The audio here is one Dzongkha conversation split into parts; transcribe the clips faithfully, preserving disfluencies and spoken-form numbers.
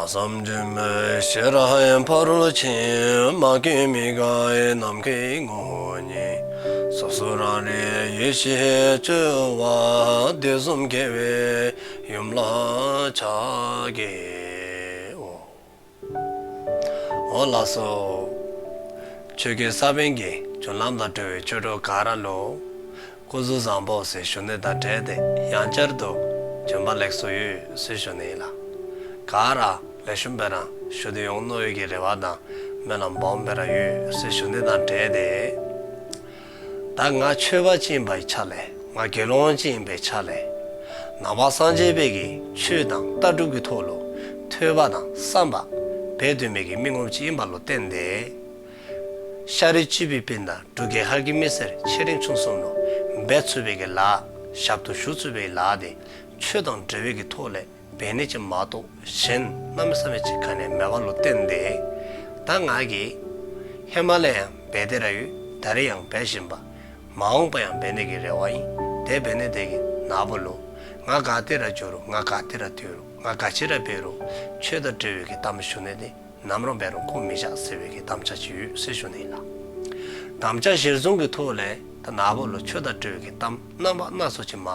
བསམ་གྱིས་མི་ཁྱབ་ཤེས་རབ་ཕ་རོལ་ཕྱིན། མ་སྐྱེས་མི་འགག་ནམ་མཁའི་ངོ་བོ་ཉིད། སོ་སོ་རང་རིག་ཡེ་ཤེས་སྤྱོད་པ། དུས་གསུམ་རྒྱལ་བའི་ཡུམ་ལ་ཕྱག་འཚལ་ལོ། འོ་ལགས་སོ། ཆོས་ཀྱི་ས་བོན་གྱི་རྒྱུན་ལམ་དང་འབྲེལ་བའི་ཆོས་གྲོགས་ག་ར་ལུ་སྐུ་གཟུགས་བཟང་པོ་ཟེར་ཞུ་ནི་དང་འབྲེལ་ཏེ་ཡང་བསྐྱར་དུ་བྱོན་པ་ལེགས་སོ་ཡོད་ཟེར་ཞུ་ནི་ཨིན་ལགས། ག་ར་ལེགས་ཤོམ་སྦེ་ར་བཞུགས་ཏེ་ཡོད་མནོ་བའི་གི་རེ་བ་དང་སྨོན་ལམ་སྦོམ་སྦེ་ར་ཡོད་ཟེར་ཞུ་ནི་དང་འབྲེལ་ཏེ། ད་ང་ཆོས་པ་ཅིག་ཨིན་པའི་ཆ་ལས་ང་དགེ་སློང་ཅིག་ཨིན་པའི་ཆ་ལས་ནང་པ་སངས་རྒྱས་པའི་གི་ཆོས་དང་ལྟ་གྲུབ་ཀྱི་ཐོག་ལུ་ཐོས་པ་དང་བསམ་པ་འབད་སྡོད་མི་གི་མི་ངོམ་ཅིག་ཨིན་པ་ལུ་བརྟེན་ཏེ། ཤ་རུས་གཅིག་པའི་སྤུན་ཟླ་འབྲུག་རྒྱལ་ཁབ་ཀྱི་མི་སེར་ཆེ་འབྲིང་ཆུང་གསུམ་ལུ་འབད་ཚུགས་པའི་གི་ལཱ་ཞབས་ཏོག་ཞུ་ཚུགས་པའི་ལཱ་དེ་ཆོས་དང་འབྲེལ་བའི་གི་ཐོག་ལས་འབད་ནི་ཅིག་མ་གཏོགས་གཞན་གནམ་མེད་ས་མེད་ཅིག་ག་ནི་མེད་པ་ལུ་བརྟེན་ཏེ། ད་ང་གིས་ཧེ་མ་ལས་ཡང་འབད་དེ་ར་ཡོད། ད་རེས་ཡང་འབད་བཞིན་པ། མ་འོངས་པ་ཡང་འབད་ནི་གི་རེ་བ་ཨིན། དེ་འབད་ནི་དེ་གིས་ནཱ་བུ་ལུ་ང་ག་ཏེ་ར་འགྱོ་རུང་ང་ག་ཏེ་ར་སྡོད་རུང་ང་ག་ཅི་ར་འབད་རུང་ཆོས་དང་འབྲེལ་བའི་གི་གཏམ་ཞུ་ནི་དེ་ནམ་ར་འབད་རུང་ཁུངས་མི་བཞག་ཟེར་བའི་གི་དམ་བཅའ་ཅིག་ཡོད་ཟེར་ཞུ་ནི་ཨིན་ལགས། དམ་བཅའ་གཞིར་བཟུང་གི་ཐོག་ལས་ད་ནཱ་བུ་ལུ་ཆོས་དང་འབྲེལ་བའི་གི་གཏམ་རྣམ་པ་སྣ་ཚོགས་ཅིག་མ་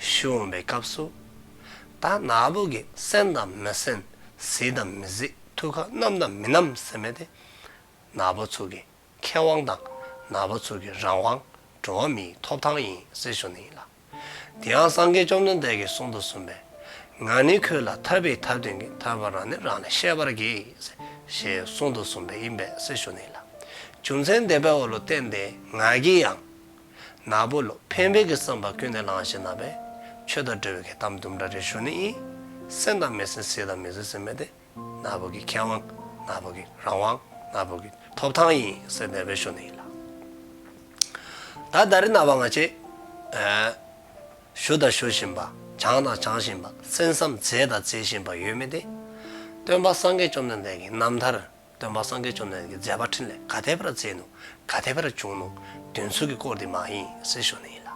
ཞུ་འོང་པའི་སྐབས་སུ། ད་ནཱ་བུ་གིས་གསན་དང་མི་གསན་གཟིགས་དང་མི་གཟིགས་ཐུགས་ཁར་བསྣམས་དང་མི་བསྣམས་ཟེར་མི་དེ་ནཱ་བུ་ཚུ་གི་ཁེ་དབང་དང་ནཱ་བུ་ཚུ་གི་རང་དབང་འགྲོ་བ་མིའི་ཐོབ་ཐང་ཨིན་ཟེར་ཞུ་ནི་ཨིན་ལགས། དེ་ཡང་སངས་རྒྱས་བཅོམ་ལྡན་འདས་ཀྱིས་གསུངས་དོ་གསུངས་པས། ང་ནི་ཁྱོད་ལ་ཐར་པའི་ཐབས་སྟོན་གྱི། ཐར་པ་རང་ནི་རང་ལས་ཤེས་པར་གྱིས། ཞེས་གསུངས་དོ་གསུངས་པས་ཨིན་པས་ཟེར་ཞུ་ནི་ཨིན་ལགས། རྒྱུ་མཚན་དེ་འབདཝ་ལུ་བརྟེན་ཏེ་ང་གིས་ཡང་ནཱ་བུ་ལུ་ཕན་པའི་གི་བསམ་པ་ཀུན་ནས་བསླངས་ཞིནམ་ལས་ཆོས་དང་འབྲེལ་བའི་གི་གཏམ་དུམ་གྲ་རེ་ཞུ་ནི་ཨིན། གསན་དང་མི་གསན་གཟིགས་དང་མི་གཟིགས་ཟེར་མི་དེ་ནཱ་བུ་གི་ཁེ་དབང་ནཱ་བུ་གི་རང་དབང་ནཱ་བུ་གི་ཐོབ་ཐང་ཨིན་ཟེར་དེ་སྦེ་ཞུ་ནི་ཨིན་ལགས། ད་ད་རེས་ནངས་པ་ང་བཅས་ཨ་ཞུ་དང་ཞུ་བཞིན་པ་སྦྱང་དང་སྦྱང་བཞིན་པ་གསན་བསམ་མཛད་དང་མཛད་བཞིན་པ་ཡོད་མི་དེ་སྟོན་པ་སངས་རྒྱས་བཅོམ་ལྡན་འདས་ཀྱི་རྣམ་ཐར། སྟོན་པ་སངས་རྒྱས་བཅོམ་ལྡན་འདས་ཀྱི་མཛད་པ་འཕྲིན་ལས་ག་དེ་སྦེ་ར་མཛད་ནུག། ག་དེ་སྦེ་ར་བྱུང་ནུག། དེ་ཚུ་གི་སྐོར་དེ་མ་ཨིན་ཟེར་ཞུ་ནི་ཨིན་ལགས།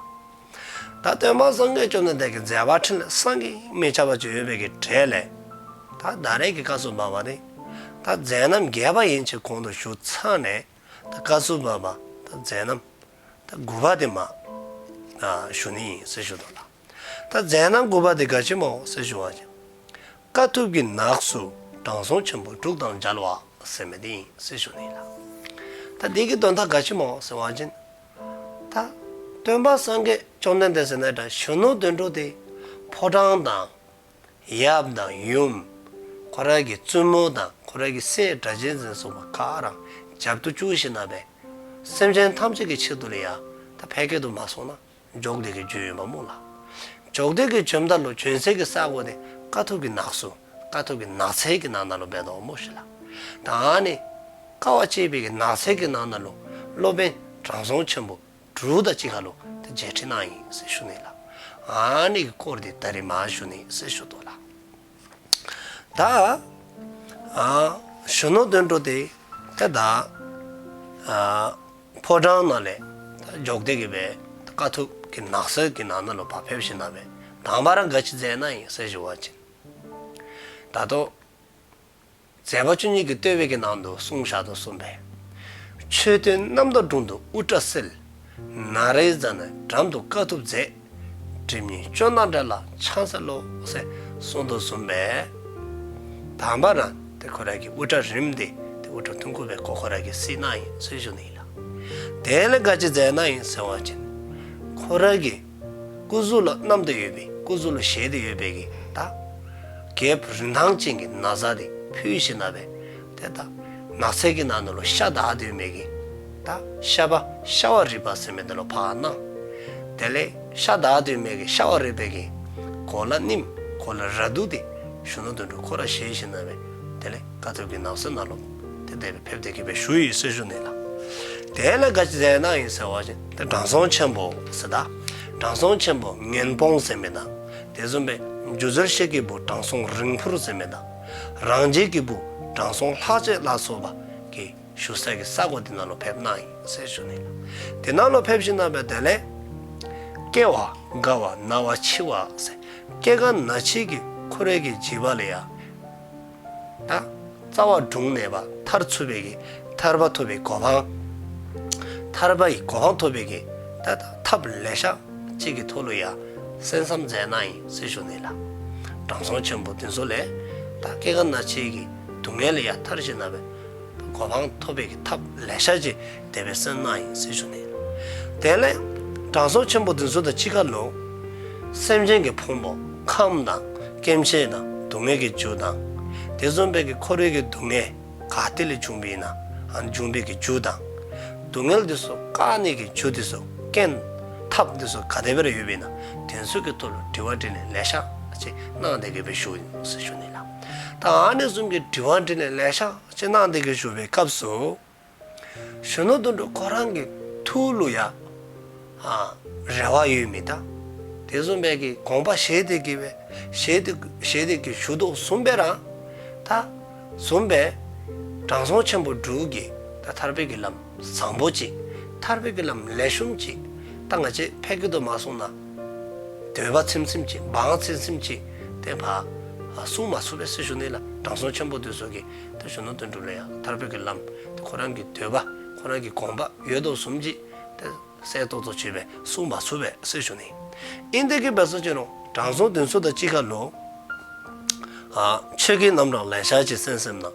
ད་སྟོན་པ་སངས་རྒྱས་བཅོམ་ལྡན་འདས་ཀྱི་མཛད་པ་འཕྲིན་ལས་བསམ་གྱིས་མི་ཁྱབ་པ་ཅིག་ཡོད་པའི་གི་གྲས་ལས། ད་ད་རེས་ཀྱི་སྐབས་སུ་བབ་པ་དེ་ད་མཛད་རྣམ་རྒྱས་པ་ཡན་ཆད་གོང་དུ་ཞུ་ཚར་ནས། ད་སྐབས་སུ་བབ་པ་ད་མཛད་རྣམ་ད་དགུ་པ་དེ་མ་ཨ་ཞུ་ནི་ཨིན་ཟེར་ཞུ་དོ་ལགས། ད་མཛད་རྣམ་དགུ་པ་དེ་ག་ཅི་སྨོ་ཟེར་ཞུ་བ་ཅིན། དཀའ་ཐུབ་ཀྱི་ནགས་སུ་དྲང་སྲོང་ཆེན་པོ་འབྲུག་དང་མཇལ་བ་ཟེར་མི་དེ་ཨིན་ཟེར་ཞུ་ནི་ལགས། ད་དེ་གི་དོན་དག་ག་ཅི་སྨོ་ཟེར་བ་ཅིན། ད་སྟོན་པ་སངས་རྒྱས་བཅོམ་ལྡན་འདས་ཟེར་ན་ད་གཞོན་ནུ་དོན་གྲུབ་དེ་ཕོ་བྲང་དང་ཡབ་དང་ཡུམ། ཁོ་ར་གི་བཙུན་མོ་དང་ཁོ་ར་གི་སྲས་སྒྲ་གཅན་འཛིན་སོགས་པ་ག་ར་རྒྱབ་ཏུ་བཅུག་ཞིནམ་ལས་སེམས་ཅན་ཐམས་ཅད་ཀྱི་ཆེད་དུ་ལུ་ཡང་ད་ཕལ་སྐད་དུ་མ་སོང་ན་འཇོག་སྟེ་གི་བྱོན་ཡོདཔ་སྨོ་ལགས། འཇོག་སྟེ་གི་བྱོནམ་ད་ལུ་བྱོན་སའི་གི་ས་གོ་དེ་དཀའ་ཐུབ་ཀྱི་ནགས་སུ་དཀའ་ཐུབ་ཀྱི་ནགས་ཚལ་གྱི་ནང་ན་ལུ་འབད་དོ་སྨོ་ཤིག་ལགས། ད་ཨ་ནི་དཀའ་བ་སྤྱད་པའི་གི་ནགས་ཚལ་གྱི་ནང་ན་ལུ་སློབ་དཔོན་དྲང་སྲོང་ཆེན་པོ་འབྲུག་དང་གཅིག་ཁར་ལུ་ཏེ་མཇལ་འཕྲད་གནང་ཡི་ཟེར་ཞུ་ནི་ལགས། ཨ་ནི་གི་སྐོར་དེ་ད་རིས་མ་ཞུ་ནི་ཟེར་ཞུ་དོ་ལགས། ད་ཨ་གཞོན་ནུ་དོན་གྲུབ་དེ་ཏེ་ད་ཨ་ཕོ་བྲང་ནང་ལས་ད་འཇོག་སྟེ་གི་སྦེ་དཀའ་ཐུབ་ཀྱི་ནགས་ཚལ་གྱི་ནང་ན་ལུ་ཕར་ཕེབས་ཞིནམ་ལས་དང་པ་ར་ག་ཅི་མཛད་གནང་ཡི་ཟེར་ཞུ་བ་ཅིན། ད་ལྟོ་མཛད་པ་བཅུ་གཉིས་ཀྱི་བསྟོད་པའི་གི་ནང་དུ་གསུངས་བཞག་དོ་གསུངས་པས། མཆོད་རྟེན་རྣམ་དག་དྲུང་དུ་དབུ་སྐྲ་བསིལ། ནཱ་རོའི་གཟའ་ནི་འགྲམ་དུ་དཀའ་ཐུབ་མཛད། སྒྲིབ་གཉིས་སྐྱོ་སྣང་བྲལ་ལ་ཕྱག་འཚལ་ལོ། ཟེར་གསུངས་དོ་གསུངས་པས། དང་པ་ར་ཏེ་ཁོ་ར་གི་དབུ་སྐྲ་རིངམ་དེ་ཏེ་དབུ་སྐྲ་ཐུང་ཀུ་སྦེ་ཁོ་ཁོ་ར་གིས་བསིལ་གནང་ཡི་ཟེར་ཞུ་ནི་ཨིན་ལགས། དེ་ལས་ག་ཅི་མཛད་གནང་ཡི་ཟེར་བ་ཅིན། ཁོ་ར་གི་སྐུ་གཟུགས་ལུ་བསྣམས་ཏེ་ཡོད་པའི་སྐུ་གཟུགས་ལུ་བཞེས་ཏེ་ཡོད་པའི་གི་ད་རྒྱལཔོ་རིན་ཐང་ཅན་གྱི་ན་བཟའ་དེ་ཕུད་ཞིནམ་ལས་ཏེ་ད་ནགས་ཚལ་གྱི་ནང་ན་ལུ་ཤ་བདའ་སྡོད་མི་གི་ད་ཤ་པ་ཤ་བ་རི་པ་ཟེར་མི་དེ་ལུ་ཕར་གནང་། དེ་ལས་ཤ་བདའ་སྡོད་མི་གི་ཤ་བ་རི་པའི་གི་གོ་ལ་རྙིངམ་གོ་ལ་ར་དུ་དེ་གཞོན་ནུ་དོན་གྲུབ་ཁོ་ར་བཞེས་ཞིནམ་ལས་དེ་ལས་དཀའ་ཐུབ་ཀྱི་ནགས་ཚལ་ནང་ལུ་ཏེ་དེ་སྦེ་ཕེབས་ཏེ་གི་སྦེ་བཞུགས་ཡི་ཟེར་ཞུ་ནི་ལགས། དེ་ལས་ག་ཅི་མཛད་གནང་ཡི་ཟེར་བ་ཅིན་ཏེ་དྲང་སྲོང་ཆེན་པོ་ཟེར་ད་དྲང་སྲོང་ཆེན་པོ་ངན་སྤོང་ཟེར་མི་དང་དེ་བཟུམ་སྦེ་སྒྱུ་རྩལ་ཤེས་ཀྱི་བུ་དྲང་སྲོང་རིང་འཕུར་ཟེར་མི་དང་རང་རྒྱལ་གྱི་བུ་དྲང་སྲོང་ལྷག་བཅས་ལ་སོགས་པ་གི་བཞུགས་ས་གི་ས་གོ་དེ་ནང་ལུ་ཕེབས་གནང་ཡི་ཟེར་ཞུ་ནི་ལགས། དེ་ནང་ལུ་ཕེབས་ཞིནམ་ལས་དེ་ལས་སྐྱེ་བ་རྒ་བ་ན་བ་འཆི་བ་ཟེར་སྐྱེ་རྒ་ན་འཆི་གི་ཁོ་རའི་གི་བྱིས་པ་ལུ་ཡང་ ད་རྩ་བ་དྲུངས་ནས་ཕར་ཐར་ཚུགས་པའི་གི་ཐར་པ་ཐོབ་པའི་གོ་འཕང་། ཐར་པ་ཡི་གོ་འཕང་ཐོབ་པའི་གི་ད་ད་ཐབས་ལེ་ཤ་ཅིག་གི་ཐོག་ལུ་ཡང་གསན་བསམ་མཛད་གནང་ཡི་ཟེར་ཞུ་ནི་ལགས། དྲང་སྲོང་ཆེན་པོ་འདི་ཚུ་ལས་ད་སྐྱེ་རྒ་ན་འཆིའི་གི་སྡུག་བསྔལ་ལས་ཡང་ཐར་ཞིནམ་ལས་གོ་འཕང་ཐོབ་པའི་གི་ཐབས་ལེ་ཤ་ཅིག་དེ་སྦེ་གསན་གནང་ཡི་ཟེར་ཞུ་ནི། དེ་ལས་དྲང་སྲོང་ཆེན་པོ་འདི་ཚུ་དང་གཅིག་ཁར་ལུ་སེམས་ཅན་གྱི་ཕུང་པོ་ཁམས་དང་སྐྱེ་མཆེད་དང་སྡུག་བསྔལ་གྱི་རྒྱུ་དང་དེ་བཟུམ་སྦེ་གི་འཁོར་བའི་གི་སྡུག་བསྔལ་ག་ཏེ་ལས་བྱུང་བ་ཨིན་ན། ཨ་ནི་བྱུང་བའི་གི་རྒྱུ་དང་སྡུག་བསྔལ་འདི་ཚུ་བཀག་ནི་གི་རྒྱུ་འདི་ཚུ་རྐྱེན་ཐབས་འདི་ཚུ་ག་དེ་སྦེ་ར་ཡོདཔ་ཨིན་ན། དེ་ཚུ་གི་ཐོག་ལུ་དྲི་བ་དྲིས་ལན་ལེ་ཤ་ཅིག་གནང་སྟེ་གི་སྦེ་བཞུགས་ཡི་ཟེར་ཞུ་ནི་ལགས། ད་ཨ་ནི་བཟུམ་གྱི་དྲི་བ་དྲིས་ལན་ལེ་ཤ་ཅིག་གནང་སྟེ་གི་བཞུགས་པའི་སྐབས་སུ་གཞོན་ནུ་དོན་གྲུབ་ཁོ་ར་གི་ཐུགས་ལུ་ཡང་ཨ་རེ་བ་ཡོད་མི་དང་དེ་བཟུམ་སྦེ་གི་དགོངས་པ་བཞེས་ཏེ་གི་སྦེ་བཞེས་ཏེ་བཞེས་ཏེ་གི་བཞུགས་དོ་བཟུམ་སྦེ་ར་ད་བཟུམ་སྦེ་དྲང་སྲོང་ཆེན་པོ་འབྲུག་གི་ད་ཐར་པའི་གི་ལམ་བཟང་པོ་ཅིག་ཐར་པའི་གི་ལམ་ལེགས་ཤོམ་ཅིག་ད་ང་བཅས་ཕལ་སྐད་དུ་མ་སོང་ན་འདོད་པ་ཚིམ་ཚིམ་ཅིག་འབངས་ཚིམ་ཚིམ་ཅིག་དེ་ཕར་གསུང་མ་ཚུགས་པས་ཟེར་ཞུ་ནི་ལགས། དྲང་སྲོང་ཆེན་པོ་འདི་ཚུ་གིས་ད་གཞོན་ནུ་དོན་གྲུབ་ལུ་ཡང་ཐར་པའི་གི་ལམ་དེ་ཁོ་ར་གི་འདོད་པ་ཁོ་ར་གི་དགོངས་པ་ཡོད་དོ་བཟུམ་ཅིག་དེ་གསལ་ཏོག་ཏོ་ཅིག་སྦེ་གསུང་མ་ཚུགས་པས་ཟེར་ཞུ་ནི། ཨིན་དེ་གི་སྦེ་ཟེར་ཅི་རུང་དྲང་སྲོང་འདི་ཚུ་དང་གཅིག་ཁར་ལུ་ཨ་ཆོས་ཀྱི་རྣམ་གྲངས་ལེ་ཤ་ཅིག་གསན་གསནམ་ད་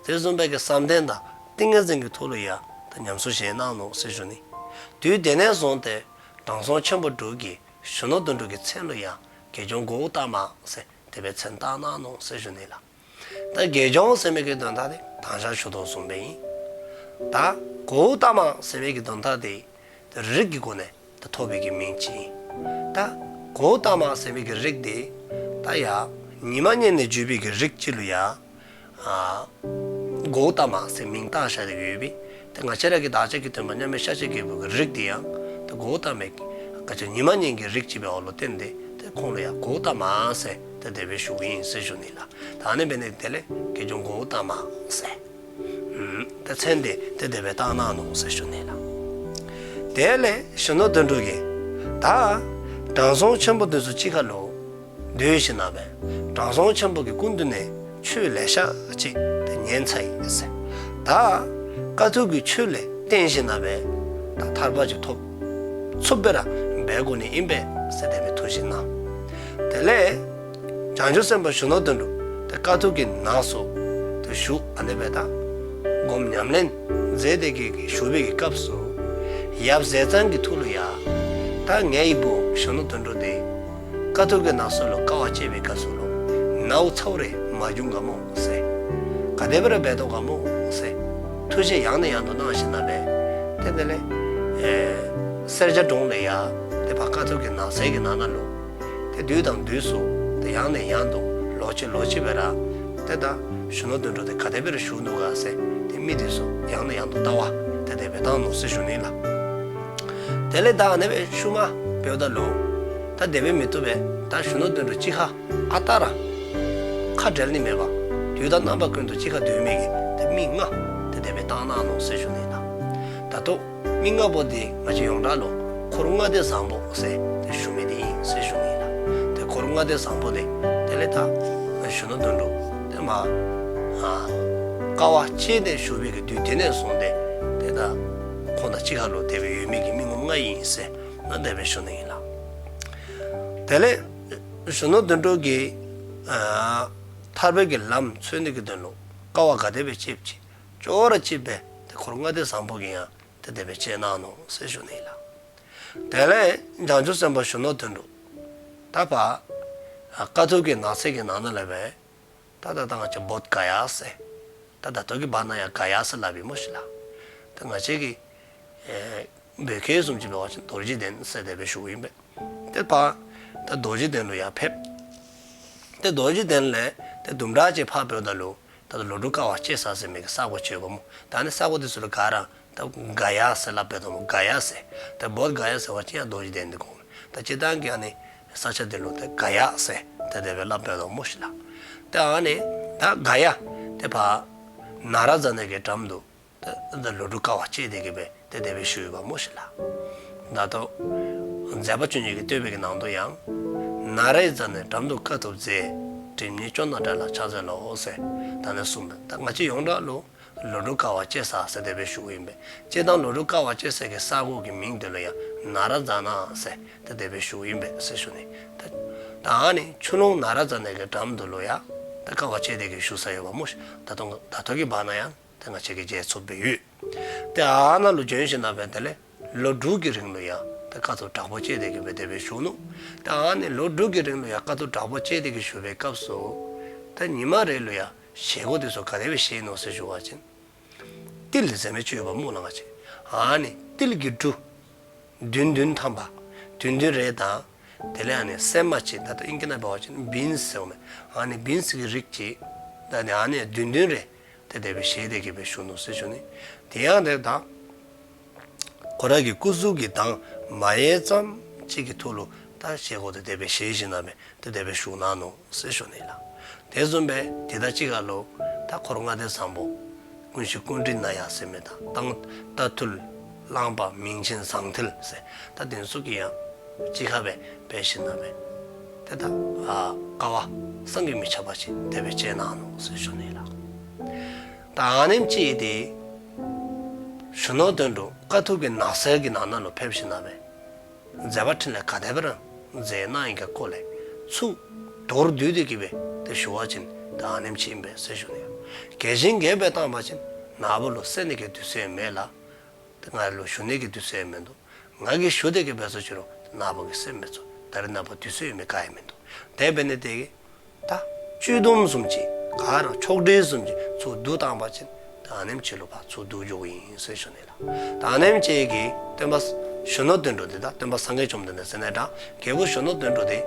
དེ་བཟུམ་སྦེ་གི་བསམ་གཏན་དང་ཏིང་ངེ་འཛིན་གྱི་ཐོག་ལུ་ཡང་ད་ཉམས་གསོ་བཞེས་གནང་ནུག་ཟེར་ཞུ་ནི། དུས་དེ་ནས་བཟུང་སྟེ་དྲང་སྲོང་ཆེན་པོ་འབྲུག་གིས་གཞོན་ནུ་དོན་གྲུབ་ཀྱི་མཚན་ལུ་ཡང་དགེ་སྦྱོང་གཽ་ཏ་མ་ཟེར་དེ་སྦེ་མཚན་བཏགས་གནང་ནུག་ཟེར་ཞུ་ནི་ལགས། ད་དགེ་སྦྱོང་ཟེར་མི་གི་དོན་དག་དེ་དང་ཞག་ཞུ་དོ་བཟུམ་སྦེ་ཨིན། ད་གཽ་ཏ་མ་ཟེར་མི་གི་དོན་དག་དེ་ད་རིགས་ཀྱི་སྒོ་ནས་ད་ཐོབ་པའི་གི་མིང་ཅིག་ཨིན། ད་གཽ་ཏ་མ་ཟེར་མི་གི་རིགས་དེ་ད་ཡང་ཉི་མ་བསྙེན་ནས་བརྒྱུད་པའི་གི་རིགས་ཅིག་ལུ་ཡང་ཨ་གཽ་ཏ་མ་ཟེར་མིང་བཏགས་བཞག་སྟེ་ཡོད་པས། ཏེ་ང་བཅས་ར་གི་བདག་ཅག་གི་སྟོན་པ་མཉམ་མེད་ཤཱཀྱའི་རྒྱལ་པོ་གི་རིགས་དེ་ཡང་ཏེ་གཽ་ཏ་མའི་ག་ཅི་ཉི་མ་བསྙེན་གྱི་རིགས་ཅིག་འབདཝ་ལུ་བརྟེན་ཏེ་ཏེ་ཁོང་ལུ་ཡང་གཽ་ཏ་མ་ཟེར་ཏེ་དེ་སྦེ་ཞུཝ་ཨིན་ཟེར་ཞུ་ནི་ལགས། ད་ཨ་ནི་འབད་ནི་དེ་ལས་དགེ་སྦྱོང་གཽ་ཏ་མ་ཟེར་ཨུམ་ཏེ་མཚན་དེ་ཏེ་དེ་སྦེ་བཏགས་གནང་ནུག་ཟེར་ཞུ་ནི་ལགས། དེ་ལས་གཞོན་ནུ་དོན་གྲུབ་ཀྱིས་ད་དྲང་སྲོང་ཆེན་པོ་འདི་ཚུ་གཅིག་ཁར་ལུ་སྡོད་ཞིནམ་ལས་དྲང་སྲོང་ཆེན་པོ་གི་སྐུ་མདུན་ནས་ཆོས་ལེ་ཤ་ཅིག་ཏེ་ཉན་ཚར་ཡི་ཟེར། ད་དཀའ་ཐུབ་ཀྱི་ཆོས་ལས་བརྟེན་ཞིནམ་ལས་ད་ཐར་པ་ཅིག་ཐོབ་ཚུགསཔ་སྦེ་ར་འབད་དགོ་ནི་ཨིན་པས་ཟེར་དེ་སྦེ་ཐུགས་བཞེས་གནང་། དེ་ལས་བྱང་ཆུབ་སེམས་དཔའ་གཞོན་ནུ་དོན་གྲུབ་ཏེ་དཀའ་ཐུབ་ཀྱི་ནགས་སུ་ཏེ་བཞུགས་ཨ་ནི་སྦེ་ད་སྒོམ་ཉམས་ལེན་མཛད་དེ་གི་གི་བཞུགས་པའི་གི་སྐབས་སུ་ཡབ་ཟས་གཙང་གི་ཐུགས་ལུ་ཡང་ད་ངེའི་བུ་གཞོན་ནུ་དོན་གྲུབ་དེ་དཀའ་ཐུབ་ཀྱི་ནགས་སུ་ལུ་དཀའ་བ་སྤྱད་པའི་སྐབས་སུ་ལུ་ནཝ་ཚཝ་རེ་མ་བྱུང་ག་མོ་ཟེར། ག་དེ་སྦེ་ར་འབད་དོ་ག་མོ་ཟེར། ཐུགས་བཞེད་ཡང་ནས་ཡང་དུ་གནང་ཞིནམ་ལས་ཏེ་དེ་ལས་ཨེ་སེར་སྐྱ་གྲོང་ལས་ཡང་ཏེ་ཕར་དཀའ་ཐུབ་ཀྱི་ནགས་ཚལ་གྱི་ནང་ན་ལུ་ཏེ་དུས་དང་དུས་སུ་ཏེ་ཡང་ནས་ཡང་དུ་ལོག་ཅི་ལོག་ཅི་སྦེ་ར་ཏེ་ད་གཞོན་ནུ་དོན་གྲུབ་དེ་ག་དེ་སྦེ་ར་བཞུགས་ནུག་ག་ཟེར་ཏེ་མི་དེ་ཚུ་ཡང་ནས་ཡང་དུ་ལྟ་བ་ཏེ་དེ་སྦེ་བཏང་ནུག་ཟེར་ཞུ་ནི་ལགས། དེ་ལས་ད་ཨ་ནི་སྦེ་ཤུལ་མ་འབདཝ་ད་ལུ་ད་དེ་སྦེ་མི་བཏུབ་པས། ད་གཞོན་ནུ་དོན་གྲུབ་གཅིག་ཁར་ཨ་རྟག་ར་ཁ་བྲལ་ནི་མེད་པར་དུས་དང་རྣམ་པ་ཀུན་ཏུ་གཅིག་ཁར་སྡོད་མི་གི་ཏེ་མི་ལྔ་ཏེ་དེ་སྦེ་བཏང་གནང་ནུག་ཟེར་ཞུ་ནི་ལགས། ད་ལྟོ་མི་ལྔ་པོ་དེ་ང་བཅས་ཡོངས་གྲགས་ལུ་འཁོར་ལྔ་སྡེ་བཟང་པོ་ཟེར་ཏེ་ཞུ་མི་དེ་ཨིན་ཟེར་ཞུ་ནི་ལགས། ཏེ་འཁོར་ལྔ་སྡེ་བཟང་པོ་དེ་དེ་ལས་ད་གཞོན་ནུ་དོན་གྲུབ་ཏེ་མ་ཨ་དཀའ་བ་སྤྱད་དེ་བཞུགས་པའི་གི་དུས་དེ་ནས་བཟུང་སྟེ་ཏེ་ད་ཁོང་དང་གཅིག་ཁར་ལུ་དེ་སྦེ་ཡོད་མི་གི་མི་ངོམ་ལྔ་ཨིན་ཟེར་ན་དེ་སྦེ་ཞུ་ནི་ཨིན་ལགས། དེ་ལས་གཞོན་ནུ་དོན་གྲུབ་ཀྱིས་ཨ་ཐར་པའི་གི་ལམ་འཚོལ་ནི་གི་དོན་ལུ་དཀའ་བ་ག་དེ་སྦེ་སྤྱདཔ་ཅིག་ཅོག་ར་གཅིགཔ་སྦེ་ཏེ་འཁོར་ལྔ་སྡེ་བཟང་པོ་གིས་ཡང་ཏེ་དེ་སྦེ་སྤྱད་གནང་ནུག་ཟེར་ཞུ་ནི་ལགས། དེ་ལས་བྱང་ཆུབ་སེམས་དཔའ་གཞོན་ནུ་དོན་གྲུབ་ད་ཕར་ཨ་དཀའ་ཐུབ་ཀྱི་ནགས་ཚལ་གྱི་ནང་ན་ལས་སྦེ་ད་ད་ད་ང་བཅས་བོདྷ་ག་ཡ་ཟེར་ད་ད་ལྟོ་གི་བར་ན་ཡང་ག་ཡ་ཟེར་སླབ་ཨིན་སྨོ་ཤིག་ལགས། ད་ང་བཅས་ཀྱི་ཨེ་བོད་སྐད་བཟུམ་ཅིག་འབད་བ་ཅིན་རྡོ་རྗེ་གདན་ཟེར་དེ་སྦེ་ཞུཝ་ཨིན་པས། ཏེ་ཕར་ད་རྡོ་རྗེ་གདན་ལུ་ཡང་ཕེབས། ཏེ་རྡོ་རྗེ་གདན་ལས་ཏེ་དུམ་གྲ་ཅིག་ཕར་འབདཝ་ད་ལུ་ད་ལྟོ་ལོ་དྲུག་དཀའ་བ་སྤྱད་ས་ཟེར་མི་གི་ས་གོ་ཅིག་ཡོདཔ་སྨོ། ད་ཨ་ནི་ས་གོ་དེ་ཚུ་ལུ་ག་ར་ད་ག་ཡ་ཟེར་སླབ་སྦེ་དོ་སྨོ། ག་ཡ་ཟེར། ད་བོདྷ་ག་ཡ་ཟེར་བ་ཅིན་ཡང་རྡོ་རྗེ་གདན་དེ་གོ། ད་སྤྱིར་བཏང་གི་ཨ་ནི་ས་ཆ་དེ་ལུ་ད་ག་ཡ་ཟེར་ད་དེ་སྦེ་སླབ་སྦེ་དོ་སྨོ་ཤིག་ལགས། ད་ཨ་ནི་ད་ག་ཡ་དེ་ཕར་ནཱ་ར་ཛ་ནའི་གི་འགྲམ་དུ་ད་ད་ལོ་དྲུག་དཀའ་བ་སྤྱད་དེ་གི་སྦེ་ཏེ་དེ་སྦེ་བཞུགས་ཡོདཔ་སྨོ་ཤིག་ལགས། ད་ལྟོ་མཛད་པ་བཅུ་གཉིས་ཀྱི་བསྟོད་པའི་གི་ནང་དུ་ཡང་ནཱ་ར་ཛ་ནའི་འགྲམ་དུ་དཀའ་ཐུབ་མཛད། སྒྲིབ་གཉིས་སྐྱོན་དང་བྲལ་ལ་ཕྱག་འཚལ་ལོ་ཟེར་ད་ནི་གསུངས་པས། ད་ང་བཅས་ཡོངས་གྲགས་ལུ་ལོ་དྲུག་དཀའ་བ་སྤྱད་ས་ཟེར་དེ་སྦེ་ཞུཝ་ཨིན་པས། སྤྱིར་བཏང་ལོ་དྲུག་དཀའ་བ་སྤྱད་སའི་གི་ས་གོ་གི་མིང་དེ་ལུ་ཡང་ན་ར་ཛ་ན་ཟེར་ད་དེ་སྦེ་ཞུཝ་ཨིན་པས་ཟེར་ཞུ་ནི། ད་ད་ཨ་ནི་ཆུ་ཀླུང་ན་ར་ཛ་ན་གི་འགྲམ་དུ་ལུ་ཡང་ད་དཀའ་བ་སྤྱད་དེ་གི་བཞུགས་ས་ཡོདཔ་སྨོ་ཤིག། ད་ལྟོ་ད་ལྟོ་གི་བར་ན་ཡང་ད་ང་བཅས་ཀྱིས་མཇལ་ཚུགསཔ་སྦེ་ཡོད། ཏེ་ཨ་ནཱ་ལུ་བྱོན་ཞིནམ་ལས་དེ་ལས་ལོ་དྲུག་གི་རིང་ལུ་ཡང་ད་དཀའ་ཐུབ་དྲག་པོ་སྤྱད་དེ་གི་སྦེ་དེ་སྦེ་བཞུགས་ནུག། ད་ཨ་ནི་ལོ་དྲུག་གི་རིང་ལུ་ཡང་དཀའ་ཐུབ་དྲག་པོ་སྤྱད་དེ་གི་བཞུགས་པའི་སྐབས་སུ་ད་ཉི་མ་རེ་ལུ་ཡང་བཞེས་སྒོ་དེ་ཚུ་ག་དེ་སྦེ་བཞེས་ནུག་ཟེར་ཞུ་བ་ཅིན་ཏིལ་ཟེར་མི་ཅིག་ཡོདཔ་སྨོ་ལགས། ང་བཅས་ཨ་ནི་ཏིལ་གྱི་འབྲུ་བདུན་བདུན་ཐམ་པ་བདུན་བདུན་རེ་དང་དེ་ལས་ཨ་ནི་སྲན་མ་ཅིག་ད་ལྟོ་ཨིང་སྐད་ནང་འབད་བ་ཅིན་བིནསི་ཟེརཝ་མས། ཨ་ནི་བིནསི་གི་རིགས་ཅིག་ད་ནི་ཨ་ནི་བདུན་བདུན་རེ་ཏེ་དེ་སྦེ་བཞེས་ཏེ་གི་སྦེ་བཞུགས་ནུག་ཟེར་ཞུ་ནི། དེ་ཡང་དེ་ད་ཁོ་ར་གི་སྐུ་གཟུགས་ཀྱི་མདངས་མ་ཡལ་ཙམ་ཅིག་གི་ཐོག་ལུ་ད་བཞེས་སྒོ་དེ་དེ་སྦེ་བཞེས་ཞིནམ་ལས་ཏེ་དེ་སྦེ་བཞུགས་གནང་ནུག་ཟེར་ཞུ་ནི་ལགས། དེ་བཟུམ་སྦེ་དེ་དང་གཅིག་ཁར་ལུ་ད་འཁོར་ལྔ་སྡེ་བཟང་པོ་ཀུན་ཤེས་ཀཽཎྜི་ནྱ་ཟེར་མི་དང་ད་རྟ་ཐུལ་གླང་པ་མིང་ཆེན་ཟངས་མཐིལ་ཟེར་ད་དེ་ཚུ་གིས་ཡང་གཅིག་ཁར་སྦེ་འབད་ཞིནམ་ལས་ཏེ་ད་ཨ་དཀའ་བ་བསམ་གྱིས་མི་ཁྱབ་པ་ཅིག་དེ་སྦེ་སྤྱད་གནང་ནུག་ཟེར་ཞུ་ནི་ལགས། ད་ཨ་ནེམ་ཅིག་དེ་གཞོན་ནུ་དོན་གྲུབ་དཀའ་ཐུབ་ཀྱི་ནགས་ཚལ་གྱི་ནང་ན་ལུ་ཕེབས་ཞིནམ་ལས་མཛད་པ་འཕྲིན་ལས་ག་དེ་སྦེ་ར་མཛད་གནང་ཡི་ག་སྐོར་ལས་ཚུར་མདོར་བསྡུས་ཏེ་གི་སྦེ་ཏེ་ཞུ་བ་ཅིན་ད་ཨ་ནེམ་ཅིག་ཨིན་པས་ཟེར་ཞུ་ནི། རྒྱས་ཤིང་རྒྱསཔ་སྦེ་བཏང་པ་ཅིན་ནཱ་བུ་ལུ་གསན་ནི་གི་དུས་ཚོད་མེད་ལགས། ཏེ་ང་ལུ་ཞུ་ནི་གི་དུས་ཚོད་མིན་འདུག། ང་གིས་ཞུ་སྟེ་གི་འབད་སོང་ཅི་རུང་ནཱ་བུ་གིས་གསན་མི་ཚུགས། ད་རེས་ནངས་པ་དུས་ཚོད་ཡོད་མི་ག་ཡང་མིན་འདུག། དེ་འབད་ནི་དེ་གིས་ད་སྤྱོད་སྡོམ་བཟུམ་ཅིག་ག་ར་ཆོག་སྒྲིག་བཟུམ་ཅིག་ཚུར་བསྡུ་བཏང་པ་ཅིན་ད་ཨ་ནེམ་ཅིག་ལུ་ཕར་ཚུར་བསྡུ་འགྱོཝ་ཨིན་ཟེར་ཞུ་ནི་ལགས། ད་ཨ་ནེམ་ཅིག་གིས་སྟོན་པ་གཞོན་ནུ་དོན་གྲུབ་དེ་ད་སྟོན་པ་སངས་རྒྱས་བཅོམ་ལྡན་འདས་ཟེར་ནི་འདྲ་རྒྱལ་པོ་གཞོན་ནུ་དོན་གྲུབ་དེ་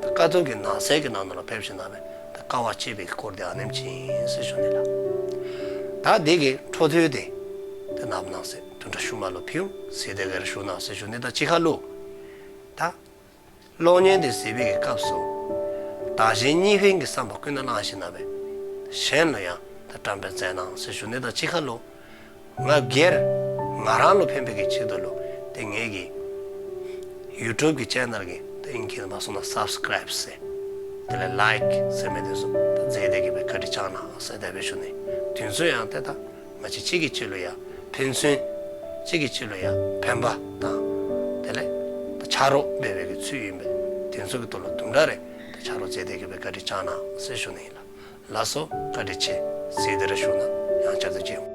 ད་དཀའ་ཐུབ་ཀྱི་ནགས་ཚལ་གྱི་ནང་ན་ལུ་ཕེབས་ཞིནམ་ལས་ད་དཀའ་བ་སྤྱད་པའི་སྐོར་དེ་ཨ་ནེམ་ཅིག་ཨིན་ཟེར་ཞུ་ནི་ལགས། ད་དེ་གི་འཕྲོ་མཐུད་དེ་ད་ནངས་པ་གནངས་ཚེ་བདུན་ཕྲག་ཤུལ་མ་ལུ་ཕུལ་འོང་། གཟིགས་ཏེ་གི་ར་བཞུགས་གནང་ཟེར་ཞུ་ནི། ད་གཅིག་ཁར་ལུ་ད་གློག་བརྙན་དེ་གཟིགས་པའི་གི་སྐབས་སུ་བདག་གཞན་གཉིས་ཕན་གྱི་བསམ་པ་ཀུན་ནས་བླངས་ཞིནམ་ལས་གཞན་ལུ་ཡང་ད་བཀྲམ་སྤེལ་མཛད་གནང་ཟེར་ཞུ་ནི། ད་གཅིག་ཁར་ལུ་ང་སྒེར་ང་རང་ལུ་ཕན་པའི་གི་ཆེད་དུ་ལུ་ཏེ་ངེ་གི་ཡུ་ཊུབ་གི་ཅེ་ནལ་གི་ད་ཨིང་སྐད་ནང་སོང་ན་སབ་སི་ཀརའིབ་ཟེར་དེ་ལས་ལའིཀ་ཟེར་མི་དེ་ཚུ་ད་མཛད་དེ་གི་སྦེ་བཀའ་དྲིན་བསྐྱང་གནང་ཟེར་དེ་སྦེ་ཞུ་ནི། དེ་ཚུ་ཡང་ཏེ་ད་ང་བཅས་གཅིག་གིས་གཅིག་ལུ་ཡང་ཕན་ཚུན་གཅིག་གིས་གཅིག་ལུ་ཡང་ཕན་པ་དང་དེ་ལས་ད་ཆ་རོགས་འབད་བའི་གི་ཚུལ་ཨིན་པས། དེ་ཚུ་གི་ཐོག་ལུ་དུམ་གྲ་རེ་ད་ཆ་རོགས་མཛད་དེ་གི་སྦེ་བཀའ་དྲིན་བསྐྱང་གནང་ཟེར་ཞུ་ནི་ཨིན་ལགས། ལགས་སོ། བཀའ་དྲིན་ཆེ། གཟིགས་ཏེ་ར་བཞུགས་གནང་། ཡང་བསྐྱར་དུ་མཇལ་འོང་།